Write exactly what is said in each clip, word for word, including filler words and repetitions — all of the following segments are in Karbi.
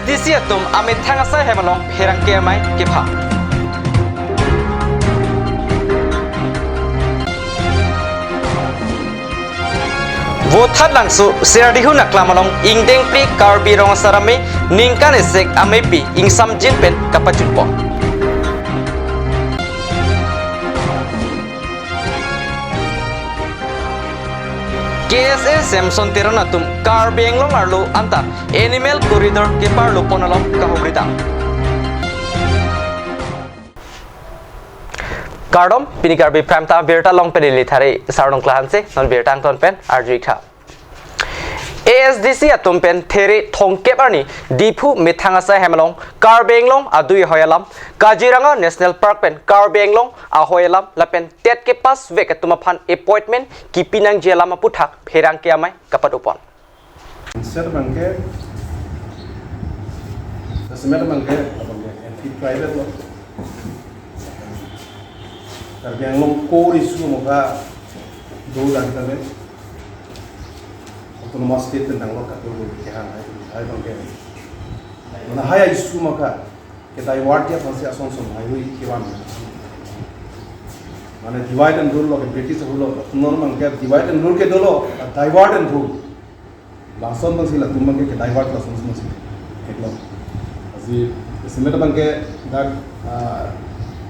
D C atum amethang asai hem along pherangke amei kepha. Vothatlangso Serdihun aklam along ingdeng phli Karbi Rong Asar Amei ningkan isi ameiphi ingsamjin pen kapachunpon. K S A Samson Teron atum Karbi Anglong arlo anta Animal Corridor keparlopon along kahumri dam. Kardom, pini Karbi Prime Time birta along pen neli Thari Sarnong Klahanse, non birta angton pen arju-ik tha. A S D C atum pen There thongkep arni Diphu methang asai hem along Karbi Anglong adui ahoi alam, Kaziranga National Park pen Karbi Anglong ahoi alam lapen TET kepass vek atum aphan appointment kipi nangji alam aphuthak pherangke amei kapadopon. Set abangke, set abangke, abangke anti tribal lo. Karbi Anglong core issue mokha do dan kami autonomous state pen Bangalore katu kehang hai, hai abangke. Mana hai issue mokha ke divert dia aphansi asong song hai hui kevan. Mane divide and rule lo ke British rule lo, non abangke divide and rule ke dolo, divert and rule. Lason abangsi latum abangke ke divert lason abangsi. Eklo. Asi, semet abangke dak, ah,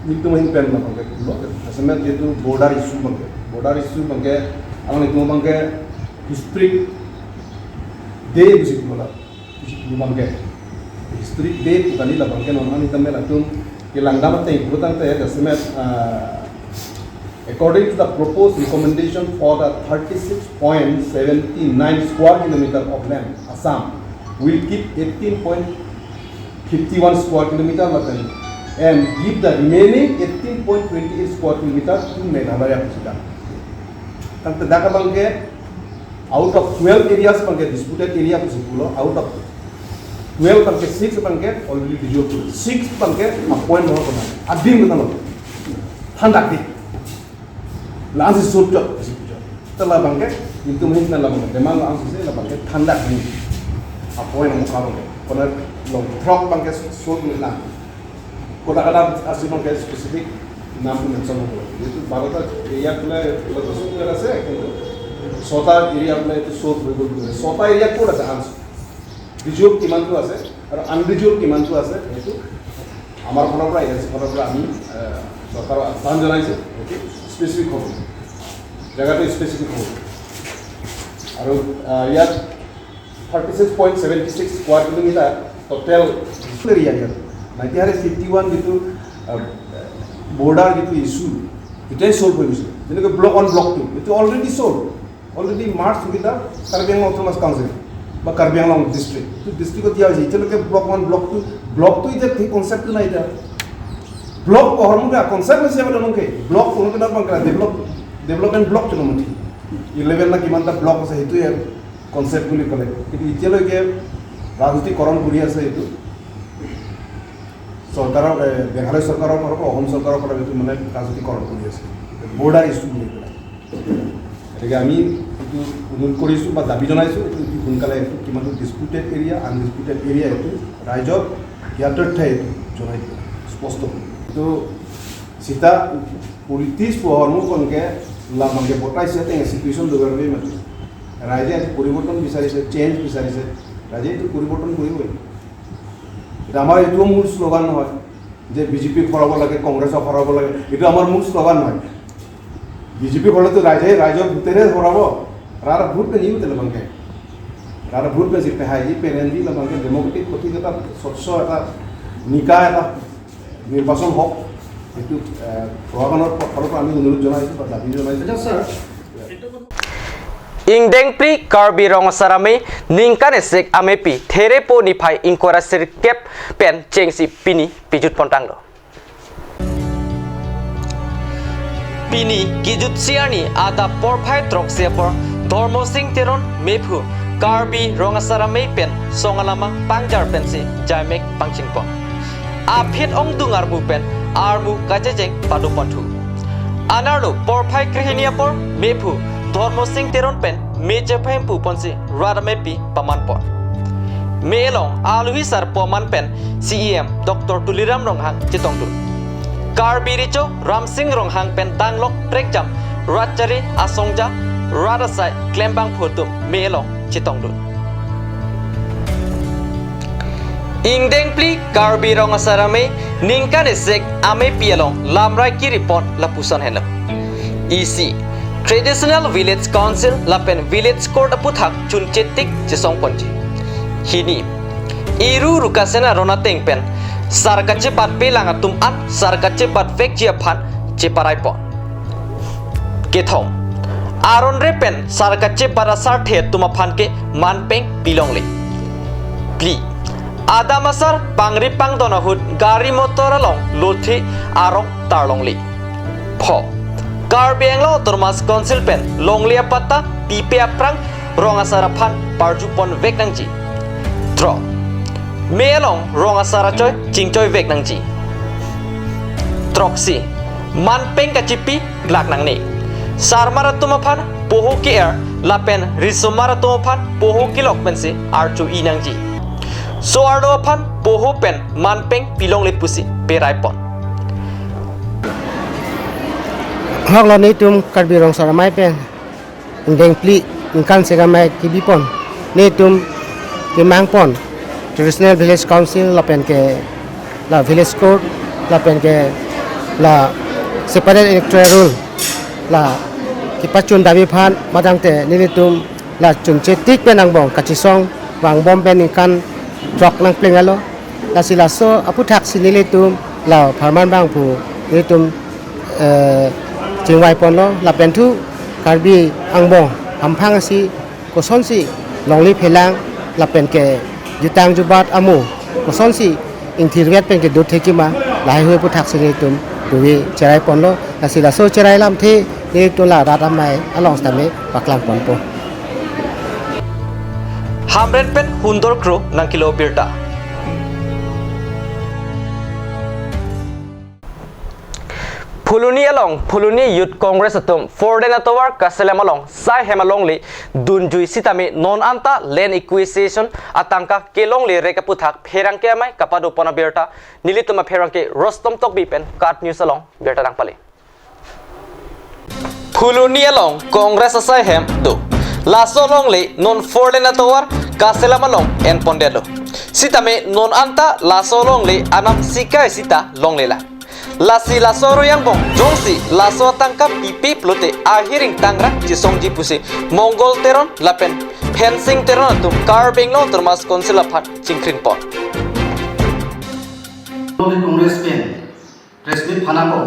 nelitum ahin pen abangke lo, semet jehetu border issue abangke. Border issue abangke, alanglitum abangke historic day pusi pulo la. Pusi pulo abangke. Historic day pu kali la abangke non ani tame latum kelang dam ateng pu tangte semet, ah, According to the proposed recommendation for the thirty-six point seven nine square kilometer of land, Assam will keep eighteen point fifty-one square kilometer lapen and give the remaining eighteen point twenty-eight square kilometer to Meghalaya pusi dam. Tangte dak abangke out of twelve areas abangke disputed area pusi pulo, out of twelve abangke six abangke already dissolve pulo. Six abangke appoint lo kona. Adim kona lo. Thandak di. Lansi sut jok, sut jok. Te la abangke, nelitum ahin pen la abangke, demand la-an si la abangke thandak di. Appoint mo ka abangke. Kona long throk abangke sut ni lang. Kona kada asi abangke specific nam pun mention ho. Jehetu barota area pula, pula to sut jok ase, kintu sota area pula itu sut bibul bibul. Sota area kona ada answer. Dissolve kimantu ase, আৰু unresolved কিমানটো আছে, সেইটো আমাৰ ফালৰ পৰা, এ এছ চিৰ ফালৰ পৰা আমি, এ, চৰকাৰক আহ্বান জনাইছোঁ, সেইটো স্পেচিফিক হ'ব, জেগাটো স্পেচিফিক হ'ব। আৰু, আ, ইয়াত thirty six point seven six square kilometre total area ইয়াত। নাইনটিন হাণ্ড্ৰেড ফিফটি ওৱান যিটো, আ, বৰ্ডাৰ যিটো ইছ্যু, এতিয়াই ছল্ভ হৈ গৈছে। যেনেকৈ ব্লক ওৱান, ব্লক টু, এইটো অলৰেডি ছল্ভ। Already merge সুবিধা কাৰ্বি আংলং অট'নমাছ কাউন্সিল বা কাৰ্বি আংলং ডিষ্ট্ৰিক্ট, এইটো ডিষ্ট্ৰিক্টত দিয়া হৈছে। এতিয়ালৈকে ব্লক ওৱান, ব্লক টু, ব্লকটো এতিয়া সেই কনচেপ্টটো নাই। এতিয়া ব্লক হৰমুখা কনচেপ্ট হৈছে আমাৰ নমকে ব্লক কোনো কিনা পাংকা ডেভেলপ, ডেভেলপমেণ্ট ব্লক জনমতি ইলেভেন না কিমানটা ব্লক আছে, সেইটোৱে কনচেপ্ট বুলি ক'লে। কিন্তু এতিয়ালৈকে ৰাজনীতিকৰণ কৰি আছে এইটো চৰকাৰৰ, এ, মেঘালয় চৰকাৰৰ ফালৰ পৰা, অসম চৰকাৰৰ ফালৰ পৰা এইটো মানে ৰাজনীতিকৰণ কৰি আছে, বৰ্ডাৰ ইছ্যু বুলি পেলাই। গতিকে আমি এইটো অনুৰোধ কৰিছোঁ বা দাবী জনাইছোঁ, এইটো অতি সোনকালে এইটো কিমানটো ডিছপুটেড এৰিয়া, আনডিছপুটেড এৰিয়া, এইটো ৰাইজক জ্ঞাতাৰ্থে এইটো জনাই দিব স্পষ্ট কৰি। এইটো চিতা পলিটিক্স হৰমুখ কনকে লামাংকে বতাইছে, তে চিটুৱেশ্যন দুবাৰ মাতিছে। ৰাইজে আজি পৰিৱৰ্তন বিচাৰিছে, চেঞ্জ বিচাৰিছে, ৰাইজে এইটো পৰিৱৰ্তন কৰিবই। এতিয়া আমাৰ এইটোও মূল শ্লোগান নহয় যে বিজেপি হৰাব লাগে, কংগ্ৰেছক হৰাব লাগে, এইটো আমাৰ মূল শ্লোগান নহয়। বিজেপি হলেতো ৰাইজে, ৰাইজৰ ভোটেৰে হৰাব, ৰাইজৰ ভোট পেনিও তেলে বাংকে, ৰাইজৰ ভোট পেঞ্চি পেহাই দি পেৰেণ দি লামাংকে ডেমক্ৰেটিক সঠিক এটা স্বচ্ছ এটা নিকা এটা নিৰ্বাচন হওক, সেইটো, এ, প্ৰশাসনৰ ফালৰ পৰা আমি অনুৰোধ জনাইছোঁ বা দাবী জনাইছোঁ। আচ্ছা, sir, Ingdeng phli Karbi Rong Asar Amei ningkan isi ameiphi Therepo niphai ingkoi ra sirkep pen chengsi pini pijut pontanglo. Pini kijutsi arni adap porphai throksi apor Dharma Sing Teron mephu Karbi Rong Asar Amei pen song alama pangjar pensi jaimek pangchingpon. Aphi ongdung armu pen armu kachecheng padoponthu. Anerlo porphai krehini apor mephu Dharma Sing Teron pen me chephempu ponsi rat ameiphi pamanpon. Me along alohi sarpo aman pen C E M Doctor Tuliram Ronghang chetongdun. Karbi Recho Ramsing Ronghang pen danglok trekjam Ratchari Asongja rat asai klembangphu atum me along chetongdun. Ingdeng phli Karbi Rong Asar Amei ningkan isi-ek ameipi along lamrai kiri pon lapuson henlo. Isi, Traditional Village Council lapen Village Court aputhak chunche tik chesong ponji. Hini, Eru Rukasen aron ateng pen sar kachebatpelang atum an sar kachebatvekji aphan cheparai pon. Kethom, aron re pen sar kachebat asarthe atum aphan ke manpeng pilongle. Phli, adam asar pangri pangdon ahut gari motor along lothe arong tarlongle. Pho, Karbi Anglong Autonomous Council pen longle apatta pipe aphrang rong asar aphan parju ponvek nangji. Throk, me along rong asar achoi chingchoivek nangji. Throksi, manpeng kachipi glak nangne. Sarmar atum aphan poho ke-er lapen risomar atum aphan poho kelok pensi archo-i nangji. So-arlo aphan poho pen manpeng pilongle pusi perai pon. Hoklo netum Karbi Rong Asar Amei pen ingdeng phli ningkan isi-ek amei kebi pon, netum kemang pon Traditional Village Council lapen ke la Village Court lapen ke la Separate Electoral Roll la kepachun dabi aphan, matangte nelitum la chunche tik pen angbong kachesong vangbom pen ningkan throk nangplenglo. Lasi laso aputhak si nelitum la pharman bangphu nelitum, eh, chingvai ponlo lapen thu Karbi angbong hamphang si kosonsi longle phelang lapen ke jutang jubat amo kosonsi ingthirvet pen kedo thekji ma, lahaihui aputhak si nelitum duve cherai ponlo. Lasi laso cherai lamthe nelitum la rat amei along sitame paklang ponpo. Hamren pen Hundor Kro nangkelo birta. Phuloni along Phuloni Youth Congress atum four lane atovar kaselam along saihem alongle dunjui sitame non anta land acquisition atangka kelongle rek aputhak pherangke amei kapado pon abirta nelitum apherangke Rostom Tokbi pen KAT News along birta nangpale. Phuloni along Congress asaihem do. Laso alongle non four lane atovar kaselam along en pondetlo. Sitame non anta laso alongle anam sikai sita longlelang. Lasi laso aroi angbong jongsi laso atangka pipe pulote ahiring tangra chesongji pusi Mongol Teron lapen Phensing Teron atum Karbi Anglong Autonomous Council aphan chingkrin pon. Congress pen press meet phana ko.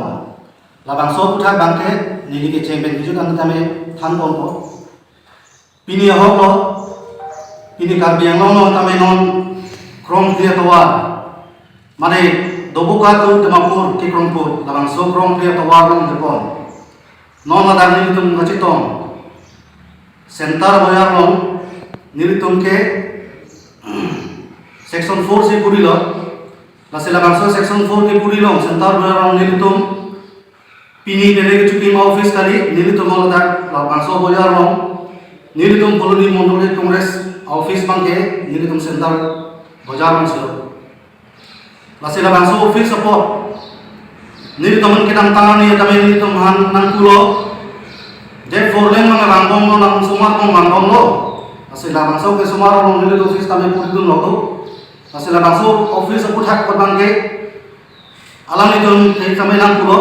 Labangso aputhak abangke neli kecheng pen kejut an tame than ponpo. Pini ahoklo, pini Karbi Anglong along tame non krongphli atovar, mane Doboka to Dimapur kekrongphli, labangso krongphli atovar along depon. Non ladak nelitum kachetong Center Bazar along nelitum ke Section four si purilo. Lasi labangso Section four kepuri along Center Bazar along nelitum pini pele kechukim office kali, nelitum ladak labangso Bazar along nelitum Phuloni Mondol Congress office abangke nelitum Center Bazar along silo. Lasi labangso office apot nelitum kedamtang arni tame nelitum aphan nangpulo, je four lane abang vangbomlo, langsomar abang vangbomlo. Lasi labangso kesomar along nelitum office tame puridunlo do. Lasi labangso office aputhak abangke alanglitum tame nangpulo.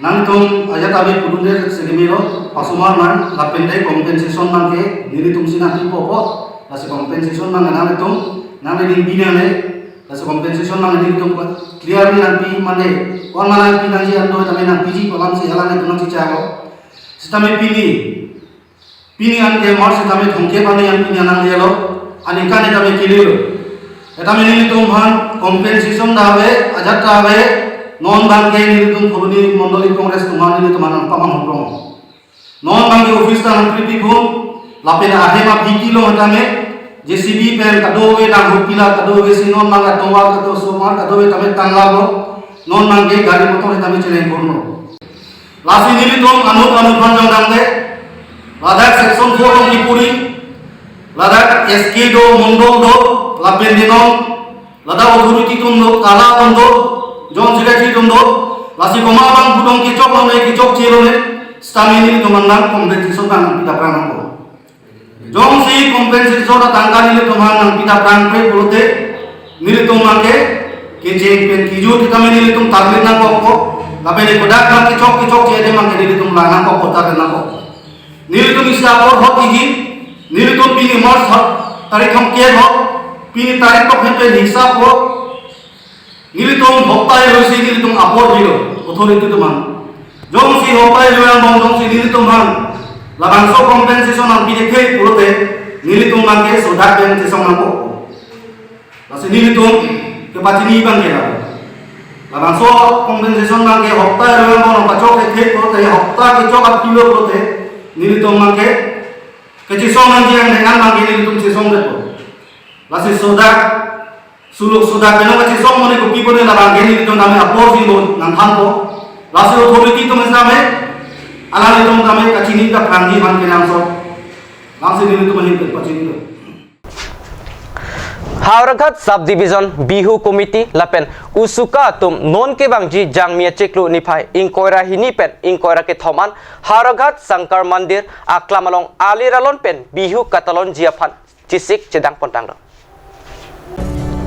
Nangtum ajat abe pudunde segimelo, pasomar nang, lapen de compensation nangke nelitum si nangpipo apot, lasi compensation nang nangtum nangli binane, lasi compensation nang nelitum clear ni nangpi mane, kon mana pi nangji ando tame nangpiji pu alam si alanglitum nangchicharo. Sitame pini, pini anke March tame thomkep arni an pini an nanglelo, aningkan tame kelelo. Tame nelitum aphan compensation ta ave, ajat ta ave, non abangke nelitum Phuloni Mondol Congress atum aphan nelitum aphan nangpamang huprong. Non abangke office ta nangkrepi phun, lapen ahem aphi kilo tame, J C B pen kadokave nang hupila kadokave si non abang atovar kato somar kadokave tame tanglalo, non abangke gari motor tame cheleng kurno. Lasi nelitum anut anut aphan jongdangde, ladak Section four along kepuri, Ladak S K do, mondol do, lapen di non ladak authority atum do, kala atum do, Joint Secretary atum do, lasi komat abang budong kechok lone, kechokche lone, sitame nelitum aphan compensation nangpi ta prang nangpo. Jongsi compensation atangka nelitum aphan nangpi ta prangpre pulote, nelitum abangke kecheng pen kejut sitame nelitum tarlip nangkokpo, lapen kodak abang kechok kechokche adim abangke nelitum lang nangkokpo, tarlip nangkokpo. Nelitum isi apor hot iji, nelitum pini March hot, tarik ham ke hot, pini tarik tok hem pen hisap hot, nelitum hopta ilosi nelitum apor bilo, authority atum aphan. Jongsi hopta ilo angbong jongsi nelitum aphan labangso compensation nangpi thekthe pulote, nelitum abangke sodak pen chesong nangpo. Lasi nelitum kepachini abangke la. Labangso compensation abangke hopta ilo angbong nangpachok thekthe pulote, hopta kechok apilo pulote, nelitum abangke kechesong nangji angdeng abangke nelitum chesong detpo. Lasi sodak, suluk sodak pen kachesong mone kopi kone labangke nelitum tame apor si lo nangthanpo. Lasi authority atum sitame, alanglitum tame kachini ta prangji aphan kenangsot. Lasi nelitum ahin pen pachini lo. Howraghat Sub Division Bihu Committee lapen USUCA atum non kevangji Jangmi achiklo niphai ingkoi ra hini pen ingkoi ra kethom an Howraghat Shankar Mandir aklam along alir alon pen Bihu katalonji aphan chesik chedang pontanglo.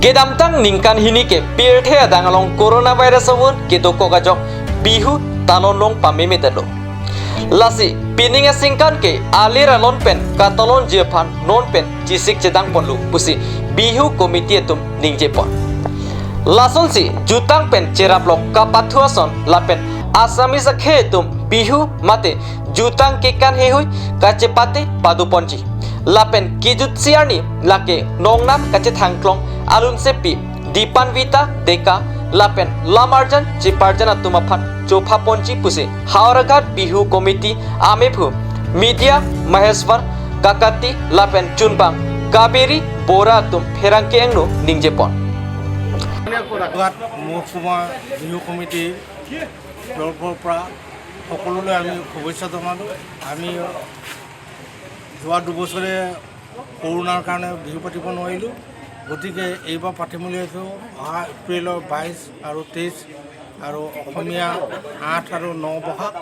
Kedamtang ningkan hini ke pirthe adang along coronavirus avur kedokok ajok Bihu talon long pamemedetlo. Lasi pining aningkan ke alir alon pen katalonji aphan non pen chesik chedang ponlo pusi Bihu Committee atum ningjepon. Lasonsi jutang pen cheraplok kapathu ason lapen Assamese akhei atum Bihu mate jutang kekan heihui kachepate padoponji. Lapen kejutsi arni lake nongnam kachethangklong alunsepi Dipanvita Deka lapen lamarjan cheparjan atum aphan chophaponji pusi Howraghat Bihu Committee amephu Media Maheshwar Kakati lapen chunbang Kaberi Bora atum pherangke angno ningjepon. Golaghat মহকুমা বিহু কমিটিৰ তৰফৰ পৰা সকলোলৈ আমি শুভেচ্ছা জনালোঁ। আমি যোৱা দুবছৰে কৰোণাৰ কাৰণে বিহু পাতিব নোৱাৰিলোঁ, গতিকে এইবাৰ পাতিম বুলি ভাবিছোঁ অহা এপ্ৰিলৰ বাইছ আৰু তেইছ আৰু অসমীয়া আঠ আৰু ন বহাগ।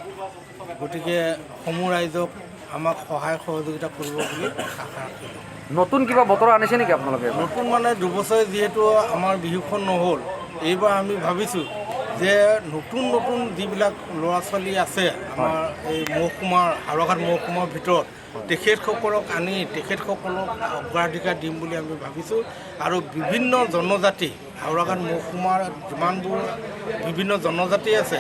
গতিকে সমূহ ৰাইজক আমাক সহায় সহযোগিতা কৰিব বুলি আশা ৰাখিলোঁ। নতুন কিবা বতৰ আনিছে নেকি আপোনালোকে? নতুন মানে দুবছৰে যিহেতু আমাৰ বিহুখন নহ'ল, এইবাৰ আমি ভাবিছোঁ যে নতুন নতুন যিবিলাক ল'ৰা ছোৱালী আছে আমাৰ এই মহকুমাৰ, হাওৰাঘাট মহকুমাৰ ভিতৰত, তেখেতসকলক আনি তেখেতসকলক অগ্ৰাধিকাৰ দিম বুলি আমি ভাবিছোঁ। আৰু বিভিন্ন জনজাতি, হাওৰাঘাট মহকুমাৰ যিমানবোৰ বিভিন্ন জনজাতি আছে,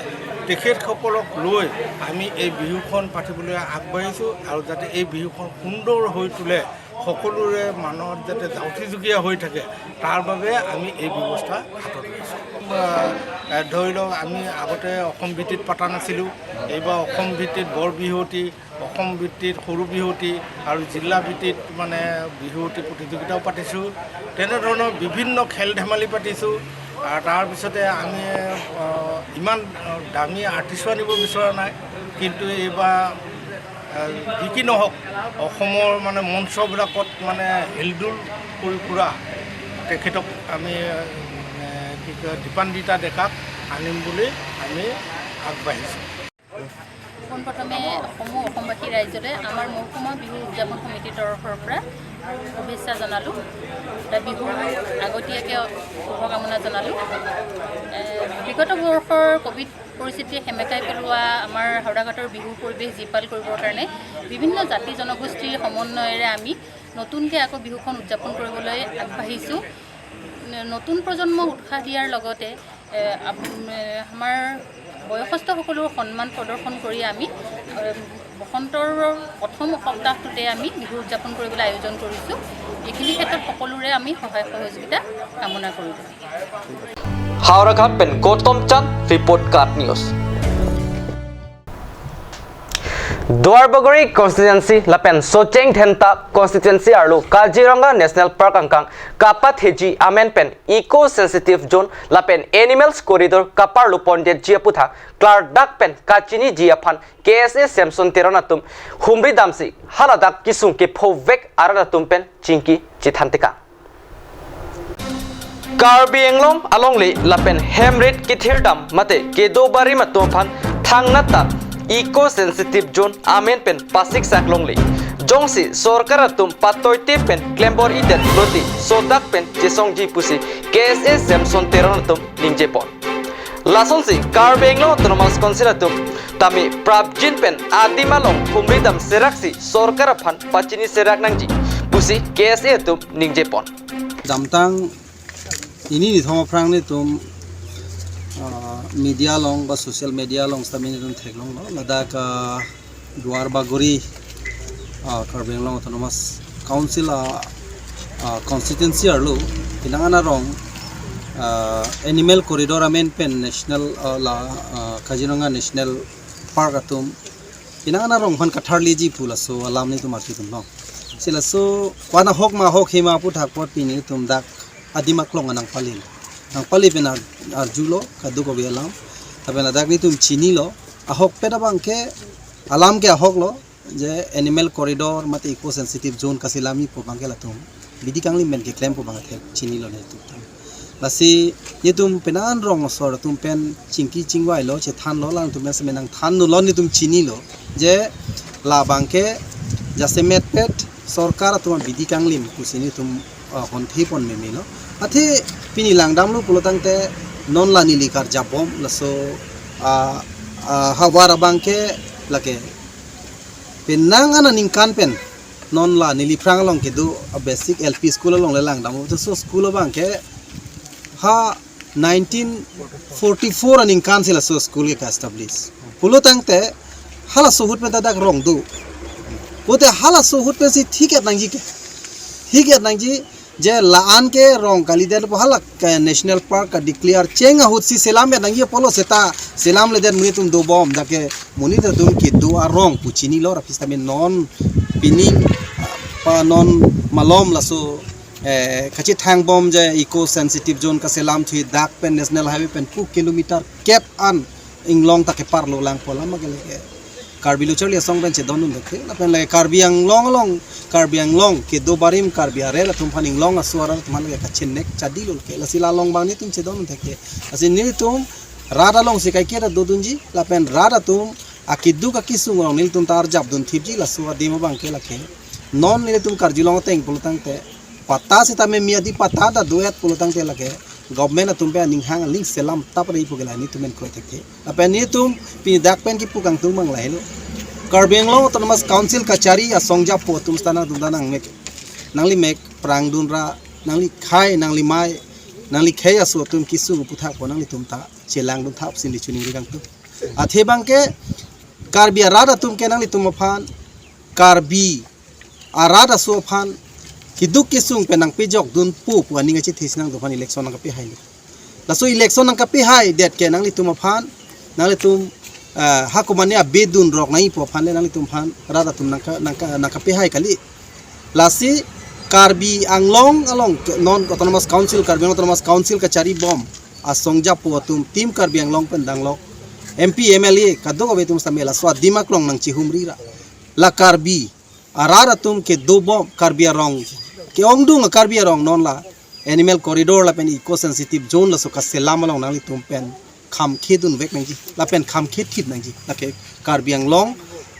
তেখেতসকলক লৈ আমি এই বিহুখন পাতিবলৈ আগবাঢ়িছোঁ। আৰু যাতে এই বিহুখন সুন্দৰ হৈ তোলে, সকলোৰে মনত যাতে জাউতি যুগীয়া হৈ থাকে, তাৰ বাবে আমি এই ব্যৱস্থা হাতত লৈছোঁ। আহ, ধৰি লওক, আমি আগতে অসম ভিত্তিত পতা নাছিলোঁ, এইবাৰ অসম ভিত্তিত বৰ বিহুৱতী, অসম ভিত্তিত সৰু বিহুৱতী আৰু জিলা ভিত্তিত মানে বিহুৱতী প্ৰতিযোগিতাও পাতিছোঁ। তেনেধৰণৰ বিভিন্ন খেল ধেমালি পাতিছোঁ। আৰু তাৰপিছতে আমি, আহ, ইমান, আহ, দামী আৰ্টিষ্টো আনিব বিচৰা নাই, কিন্তু এইবাৰ, আহ, যি কি নহওক, অসমৰ মানে মঞ্চবিলাকত মানে হেলদোল কৰি ফুৰা তেখেতক আমি, আহ, কি কয়, দীপান্বিতা ডেকাক আনিম বুলি আমি আগবাঢ়িছোঁ। পোনপ্ৰথমে সমূহ অসমবাসী ৰাইজলৈ আমাৰ মহকুমা বিহু উদযাপন সমিতিৰ তৰফৰ পৰা শুভেচ্ছা জনালোঁ। এতিয়া বিহুৰ আগতীয়াকৈ শুভকামনা জনালোঁ। এ, বিগত বৰ্ষৰ ক'ভিড পৰিস্থিতিয়ে সেমেকাই পেলোৱা আমাৰ হাওৰাঘাটৰ বিহুৰ পৰিৱেশ জীপাল কৰিবৰ কাৰণে বিভিন্ন জাতি জনগোষ্ঠীৰ সমন্বয়েৰে আমি নতুনকৈ আকৌ বিহুখন উদযাপন কৰিবলৈ আগবাঢ়িছোঁ। ন-, নতুন প্ৰজন্মক উৎসাহ দিয়াৰ লগতে, এ, আপ-, এ, আমাৰ বয়সস্থসকলৰ সন্মান প্ৰদৰ্শন কৰি আমি, এ, বসন্তৰ প্ৰথম সপ্তাহটোতে আমি বিহু উদযাপন কৰিবলৈ আয়োজন কৰিছোঁ। এইখিনি ক্ষেত্ৰত সকলোৰে আমি সহায় সহযোগিতা কামনা কৰিলোঁ। Howraghat pen Gautam Chand, report Card News. Duarbagori constituency lapen Socheng Dhenta constituency arlo Kaziranga National Park angkang kapatheji amen pen eco sensitive zone lapen animals corridor kaparlo pondetji aputhak klardak pen kachiniji aphan K S A Samson Teron atum humri damsi haladak kisung kephovek arat atum pen chingki chethanteka. Karbi Anglong alongle lapen hemrit kethirdam mate kedo barim atum aphan thangnat ta eco sensitive zone amen pen pasiksak longle. Jongsi sorkar atum patoite pen klembor-idet pulote sodak pen chesongji pusi K S A Samson Teron atum ningjepon. Lasonsi Karbi Anglong Autonomous Council atum tame prapjin pen adim along humri dam seraksi sorkar aphan pachini serak nangji pusi K S A atum ningjepon. Damtang ini ni thom aphrang netum, ah, media along ba social media along sitame netum theklonglo, ladak, ah, Duarbagori, ah, Karbi Anglong Autonomous Council, ah, ah, constituency arlo, pinangan arong, ah, animal corridor amen pen national, ah, la, ah, Kaziranga National Park atum pinangan arong aphan katharliji pu laso alam netum arti tum long. Si laso kwana ahok ma ahok hima aputhak apot pini netum dak adim aklong nangpali. Nangpali pen ar-, arjulo kadokave alam. Lapen ladak netum chinilo. Ahokpet abang ke, alam ke ahoklo. Je animal corridor mate eco sensitive zone kaselamji pu abang ke latum bidi kanglim pen keklempo abang athe chinilo netum. Lasi netum penang rong asor atum pen chingki chingvailo, chethanlo, alangtum pen sitame nangthanlo, netum chinilo. Je labang ke jasemetpet sorkar atum bidi kanglim pusi netum, ah, honthe pon memelo. Athe pini langdamlo pulotangte non la neli karjap bom laso, ah, ah, havar abang ke lake penang aningkan pen non la neliphrang along kedo, ah, basic L P school along le langdamlo, laso school abang ke ha nineteen forty-four aningkan si laso school ke ka-establish. Pulotangte halaso ahut pen ta dak rong do. Pute halaso ahut pensi thik-et nangji ke. Thik-et nangji je la-an ke rong kalidet pu hala ke National Park kadeclare cheng ahutsi selam-et nangji apotlo seta selamledet monit atum dobom dak ke monit atum kedo arong pu chinilo, aphi sitame non pini pa non malom laso, eh, kachethang bom je eco sensitive zone kaselamthu dak pen National Highway pen pu kilometer kep an inglong ta keparlo lang pu alam ke lake Karbi Lo Charli Asong pen chedondun thekthek. Lapen lake Karbi Anglong along, Karbi Anglong kedo barim Karbi arat atum aphan inglong aso arat atum aphan lake kachenek chadilo lake. Lasi la along abang netum chedondun thekthek. Lasi netum rat alongsi kaiketa dodunji, lapen rat atum akeduk akisung along nelitum ta arjapdun thipji, laso adim abang ke lake. Non nelitum karjulong ateng pulotangte patta sitame mi adi patta ta do-et pulotangte lake government atum pen aning hang aling selam tap rei pu ke la netum pen kroi thekthe. Lapen netum pini dak pen kipu kangtung abang lahelo. Karbi Anglong Autonomous Council kachari asong japo atum sitame netum ta nangmek, nanglimek prangdun ra, nanglikhai, nanglimai, nanglikhai aso atum kisung aputhak pu nanglitum ta chelangdun thap si neli choningri kangtung. Athe abang ke Karbi arat atum ke nanglitum aphan, Karbi arat aso aphan keduk kesung pen nangpejokdunpo pu aning achethe si nangtum aphan election nangkapehailo. Laso election nangkapehaidet ke nanglitum aphan, nanglitum, eh, ha komane abedun rok nangjipo aphan le nanglitum aphan rat atum nangka, nangka, nangkapehai kali. Lasi Karbi Anglong along ke non Autonomous Council, Karbi Anglong Autonomous Council kachari bom asong japo atum, Team Karbi Anglong pen danglok, M P, M L A kadokave atum sitame laso adim aklong nangchihumri ra. La Karbi arat atum kedo bom, Karbi arong ke-ongdung a-Karbi arong non la animal corridor lapen eco sensitive zone laso kaselam along nanglitum pen kham khedunvek nangji lapen kham khethip nangji. Lake Karbi Anglong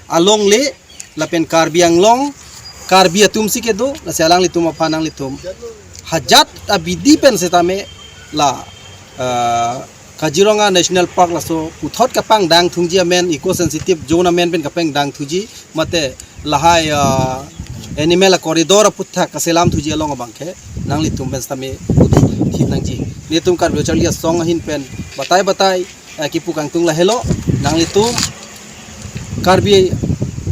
alongle lapen Karbi Anglong Karbi atum si kedo, lasi alanglitum aphan nanglitum hajat abidi pen sitame la, eh, Kaziranga National Park laso puthot kapangdang thungji amen, eco sensitive zone amen pen kapangdang thuji, mate lahai, ah, animal a-corridor aputhak kaselam thuji along abang ke nanglitum pen sitame thip nangji. Netum Karbi Lo Charli Asong ahin pen batai batai, eh, kipu kangtung lahelo, nanglitum Karbi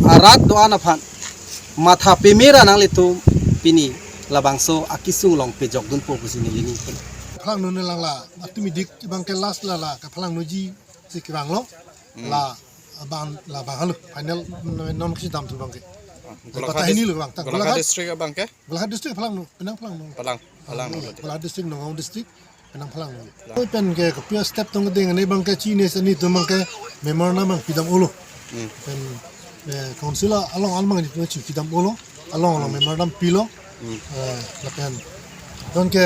arat do-an aphan matha peme ra nanglitum pini labangso akisung along pejokdunpo pusi neli ningkan. Phalangno ne lang la, atum idik abang ke last la la, kaphalangnoji si kevanglo, la Abang labang halo final non kisi dam tu bangke. Golaghat Patah ini dis-, lo bang, tak Golaghat Golaghat. District abangke? Golaghat district phelang no, penang phelang no. Phelang, phelang no. Golaghat district, Nagaon district, penang phelang no. Phelang. Oi pen ke kopi step tong ding ne bangke chini seni tu bangke memorandum bang pidam olo. Hmm. Pen, eh, council along almang ni tu chi pidam olo. Along along memorandum pilo. Hmm. Eh, lapen don ke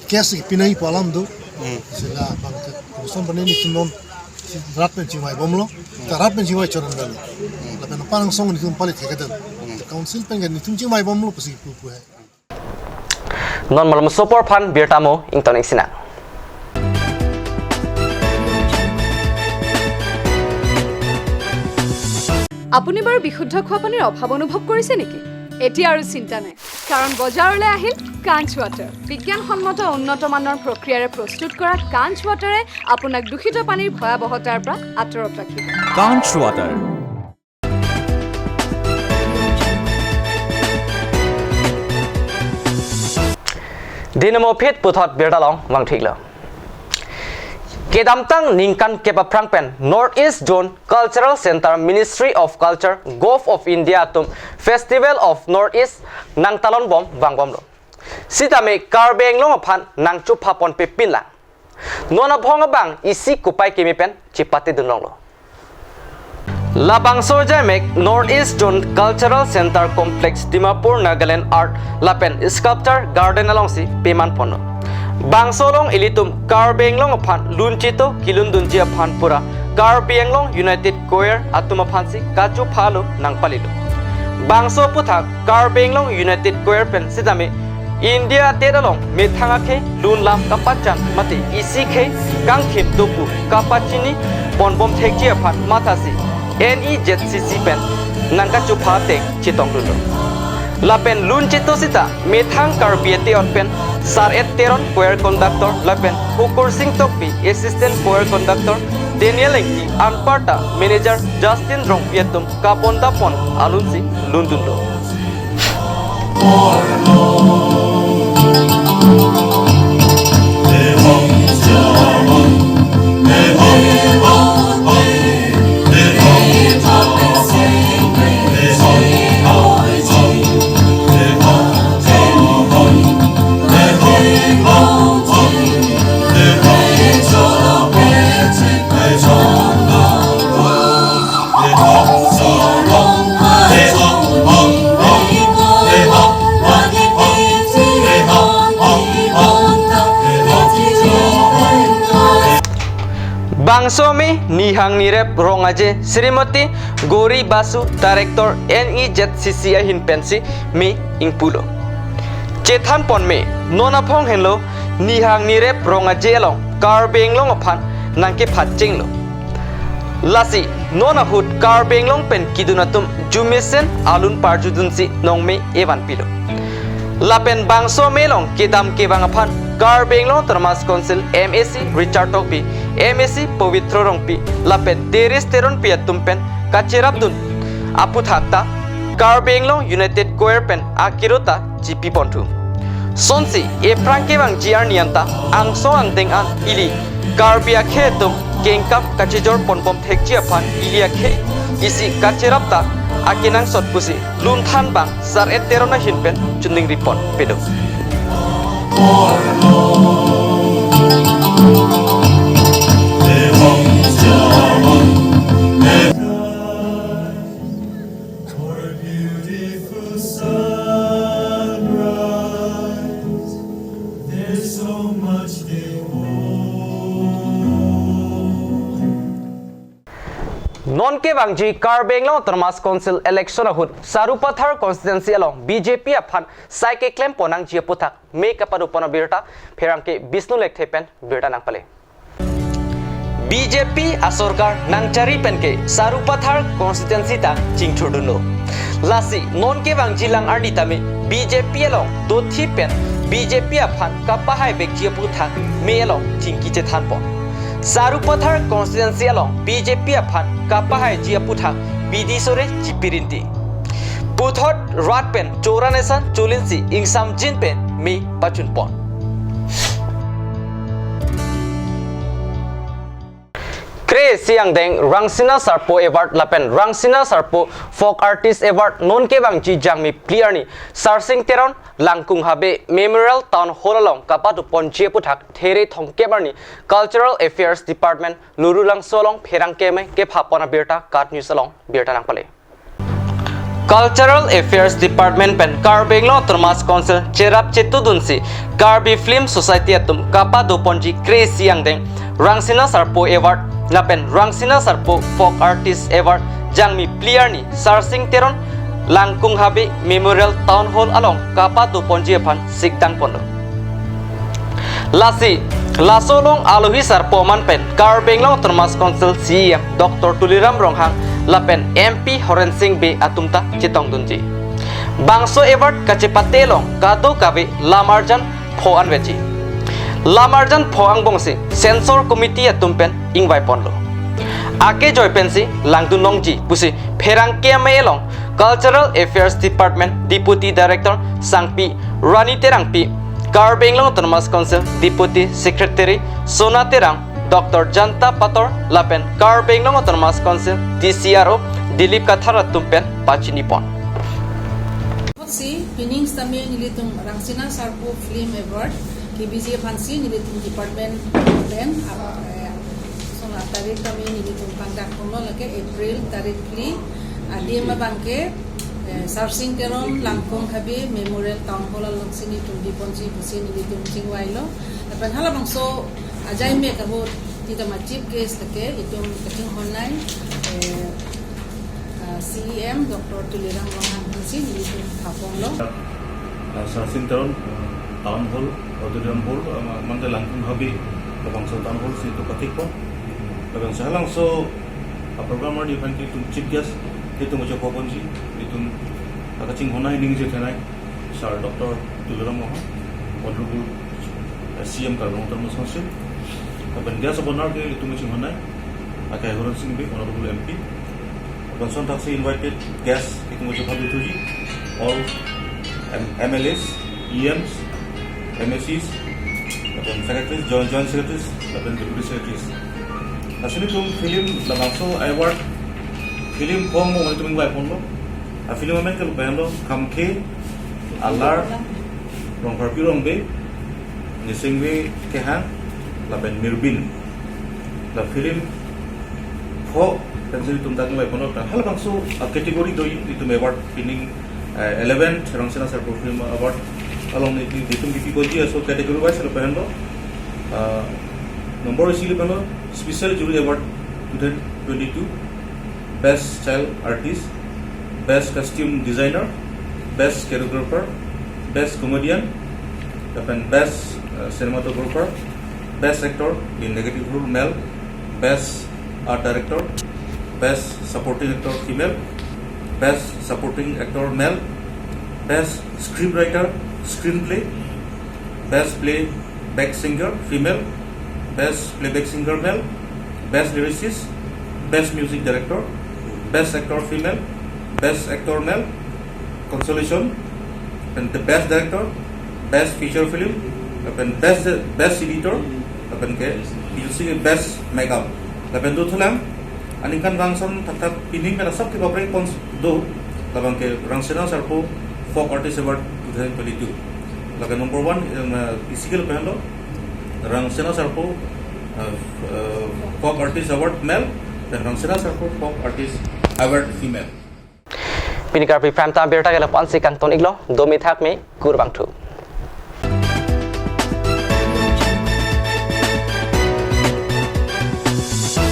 case ke pinai pu alam do. Hmm. Sila bangke koson bani ni tumon rat pen chingvai bomlo. Hmm. Ta rat pen chingvai choran bani. Hmm. Lapen parang song ni tum palit ke kedan. Hmm. Council pen ke ni tum chingvai bomlo pusi pu pu hai. Non malom sopor aphan birta mo ington ingsinang. আপুনি বাৰু বিশুদ্ধ খোৱা পানীৰ অভাৱ অনুভৱ কৰিছে নেকি? এতিয়া আৰু চিন্তা নাই, কাৰণ বজাৰলৈ আহিল কাঞ্চ ৱাটাৰ। বিজ্ঞানসন্মত উন্নত মানৰ প্ৰক্ৰিয়াৰে প্ৰস্তুত কৰা কাঞ্চ ৱাটাৰে আপোনাক দূষিত পানীৰ ভয়াৱহতাৰ পৰা আঁতৰত ৰাখিব। Kanch Water. Dinamo phit puthot birta along vangthiklo. Kedamtang ningkan kep aphrang pen North East Zone Cultural Center, Ministry of Culture, Govt of India atum Festival of North East nangtalon bom vangbomlo. Sitame Karbi Anglong aphan nangchopha ponpe pinlang. Non aphong abang isi kopai keme pen chepate dunlonglo. Labangso ajaimek North East Zone Cultural Center Complex, Dimapur, Nagaland Art lapen Sculpture Garden alongsi peman ponlo. Bangso along ilitum Karbi Anglong aphan lun cheto kelun dunji aphan pura Karbi Anglong United Choir atum aphansi kachophalo nangpalilo. Bangso aputhak Karbi Anglong United Choir pen sitame India atet along methang akhei lun lam kapachan mate isi khei kangthip do pu kapachini ponbom thekji aphan mathasi N E Z C C pen nangkachopha ateng chetongdunlo. Lapen lun cheto sita methang Karbi ate-ot pen Sar-et Teron choir conductor lapen Hukur Sing Tokbi assistant choir conductor, Daniel Engti anparta manager Justin Rongpi atum kabonda pon alunsi lundunlo. Bangso me nihang nirep rong aje Srimati Gauri Basu, Director N E Z C C ahin pensi me ingpulo. Chethan pon me non aphong henlo nihang nirep rong aje along Karbi Anglong aphan nangkephat chenglo. Lasi non ahut Karbi Anglong pen kedun atum jumesen alun parjudunsi nongme evan pilo. Lapen bangso me along kedam kevang aphan Karbi Anglong Autonomous Council M A C Richard Tokbi, M A C Pabitra Rongpi lapen Darius Teronpi atum pen kacherapdun aputhak ta Karbi Anglong United Choir pen akiro ta chipi ponthu. Sonsi ephrang kevangji arni anta angsong angdeng an ili Karbi akhei atum kengkam kachejor ponbom thekji aphan ili akhei isi kacherap ta akenangsot pusi lunthan bang Sar-et Teron ahin pen choningri ponpedo. For a beautiful sunrise, there's so much devotion. Non kevangji Karbi Anglong Autonomous Council election ahut Sarupathar constituency along B J P aphan sai keklem ponnangji aputhak me kapado pon abirta pherangke Bishnu Lekthe pen birta nangpale. B J P asorkar nangchari penke Sarupathar constituency ta chingthurdunlo. Lasi non kevangji lang arni tame B J P along dothi pen B J P aphan kapahai vekji aputhak me along chingki chethan pon. Sarupathar constituency along B J P aphan kapahaiji aputhak bidi sore chipirinti. Puthot rat pen choran esan cholinsi ingsamjin pen me pachun pon. Kre-isi angdeng Rangsina Sarpo Award lapen Rangsina Sarpo Folk Artist Award non kevangji Jangmi phli arni Sarsing Teron, Langkung Habe Memorial Town Hall along kapado ponji aputhak There thomkep arni Cultural Affairs Department Lurulangso along pherangke amei kephapon abirta KAT News along birta nangpale. Cultural Affairs Department pen Karbi Anglong Autonomous Council cherap chetudunsi Karbi Film Society atum kapado ponji kre-isi angdeng Rangsina Sarpo Award lapen Rangsina Sarpo Folk Artist Award Jangmi phli arni Sarsing Teron, Langkung Habe Memorial Town Hall along kapado ponji aphan sikdang ponlo. Lasi laso along alohi sarpo aman pen Karbi Anglong Autonomous Council CEM Doctor Tuliram Ronghang lapen MP Horen Sing Bey atum ta chetongdunji. Bangso award kachepate along kadokave lamarjan pho anvetji. Lamarjan pho angbongsi censor committee atum pen ingvai ponlo. Akejoi pensi langdun longji pusi pherangke amei along Cultural Affairs Department Deputy Director Sangpi Rani Terangpi, Karbi Anglong Autonomous Council Deputy Secretary Sona Terang, Doctor Janta Pator lapen Karbi Anglong Autonomous Council DCRO Dilip Kathar atum pen pachini pon. Si pining sitame nelitum Rangsina Sarpo Film Award kebiji aphansi nelitum department pen, eh, sona tarik kami nelitum pangdak ponlo, lake April tarik phli, adim abangke, eh, Sarsing Teron Langkung Habe Memorial Town Hall alongsi nelitum biponji pusi nelitum chingvailo. Lapen halabangso ajai me kahut itum a chief guest lake itum kachinghonnei, eh, ah, CEM Doctor Tuliram Ronghang aphansi nelitum phaponlo. Ah, Sarsing Teron, ah, Town Hall, Auditorium Hall, ah, ma-, mante Langkung Habe, labangso Town Hall si itum katikpon. Labangso halabangso, ah, program arni aphan ke itum chief guest, itum ojo phaponji, itum, ah, kachinghonnei ningje thenei Sir Doctor Tuliram Ronghang, Honorable, ah, CEM Karbi Anglong Autonomous Council. Lapen guest of honor ke itum kachinghonnei akai Horen Sing Bey, Honorable MP. Lapen lason thaksi invited guest itum ojo phabi thuji, all M-, MLAs, EMs, MACs, lapen secretaries, joint, joint secretaries, lapen deputy secretaries. Lasi nelitum film labangso award film pho angbong itum ingvai ponlo. A film amen ke lapu henlo Khamkhe, Alar, Rongpharpi Rongbe, Nisingve Kehang, lapen Mirbin. La film pho pensi itum ta ingvai ponlo, halabangso a category do itum award pining, eh, eleventh Rangsina Sarpo Film Award along ne, ne, itum kipi ponji, aso category wise lapu henlo. Ah, number isi lapu henlo Special Jury Award two thousand twenty-two, Best Child Artist, Best Costume Designer, Best Choreographer, Best Comedian, lapen Best, uh, Cinematographer, Best Actor in Negative Role Male, Best Art Director, Best Supporting Actor Female, Best Supporting Actor Male, Best Scriptwriter Screenplay, Best Playback Singer Female, Best Playback Singer Male, Best Lyricist, Best Music Director, Best Actor Female, Best Actor Male, Consolation, and the Best Director, Best Feature Film, lapen Best, Best Editor, lapen ke Best Makeup. Lapen dothulang aningkan vangson thakthak pining pen asap ke paprek pon do, labang ke Rangsina Sarpo Folk Artist Award two thousand twenty-two. Lapen number one, em, eh, isi ke lapen lo Rangsina Sarpo, eh, eh, Folk Artist Award Male, lapen Rangsina Sarpo Folk Artist Award Female. Pini Karbi Prime Time birta ke lapu-ansi kangton iklo, domi thakmi, kurvangthu.